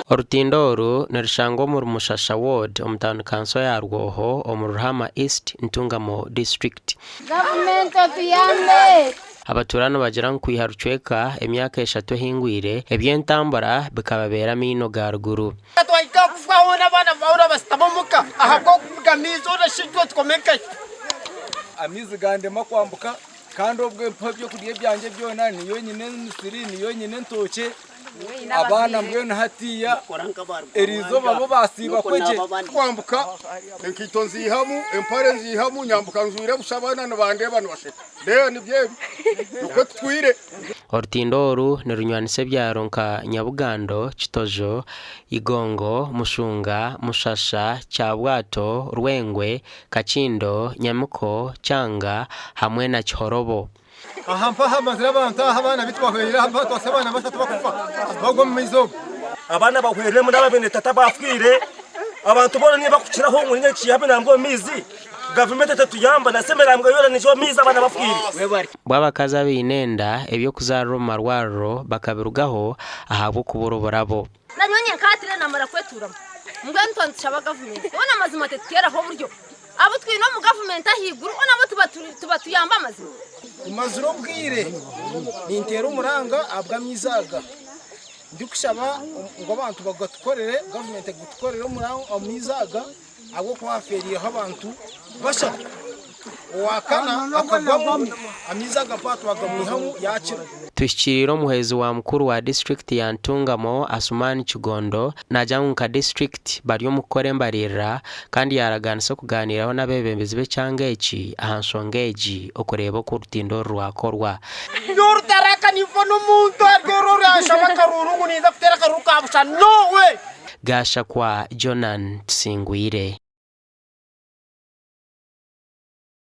Orutindo oru nirushangwa omuri Mushasha Ward omu tauni kanso ya Rwoho omuri Ruhama East, Ntungamo District. Gavumenti otuyambe! Abatuura nibagira ngu kwiha Rucweka emyaka eshatu ehingwire, eby'entambura bikababeera amaino ga ruguru. Twahika aha kufa hoona abaana bahura basitama omuka ahabw'okubuga amaizi hoona shi itwe tukome nkahi? Amaizi gandema kwambuka kandi obwo mpa ebyokurya ebyangye byona niyo nyine emisiri niyo nyine entookye abaana mbwenu hatiiya eriizooba bo baasiiba kwe gye. Kwambuka enkaito nziihamu, empare nziihamu, nyambuka njwaire busha abaana nibandeeba nibasheka. Reeba nibyo ebi, nikwo tutwire. Orutindo oru nirunywanisa ebyaro nka Nyabugando, Kitojo, Igongo, Mushunga, Mushasha, Kyabwato, Rwengwe, Kakindo, Nyamiko, Kyanga hamwe na Kihorobo. Aha mpaha hamazire abantu aha abaana baitu bahwereire aha mpaha twasiga abaana bashatu bakufa bagwa omu maizi omu. Abaana bahwereiremu n'aba beene tata bafiire abantu boona niyo bakukiraho ngu niinye nkiihamu nambwa omu maizi gavumenti etatuyamba na semerambwa yoona neija omu maizi abaana bafiire. Bwo abakazi abaine enda eby'okuzaarira omu marwariro bakabirugaho ahabw'okubura oburabo. Nanyowe nyenkaatire namara kwetuuramu mbwenu twaba nitushaba gavumenti hoona amazima tetuteeraho oburyo abu twine omu gavumenti ahaiguru hoona bo tibatuyamba amazima. Mazire obwire ninteera omuranga ahabw'amaizi aga ndikushaba ngu abantu bagatukorere, gavumenti egutukorere amaizi aga ahabw'okuba hafeereireho abantu bashatu, owaakana akagwamu, amaizi aga mpaha twagamwihamu yaakira. Tuhikiriire omuhwezi wa mukuru wa disiturikiti ya Ntungamo, Asuman Kigondo, naagira ngu nka disiturikiti bari omu kukora embariirira kandi yaaragaanisa okugaaniiraho n'abeebembezi b'ekyanga eki aha nshonga egi okureeba oku orutindo oru rwakorwa. N'orutaraka ninfa n'omuntu ari oru oranshaba akaruuru ngu ninza kuteera akaruuru ka busha no way! Gashakwa Jonan Tusingwire.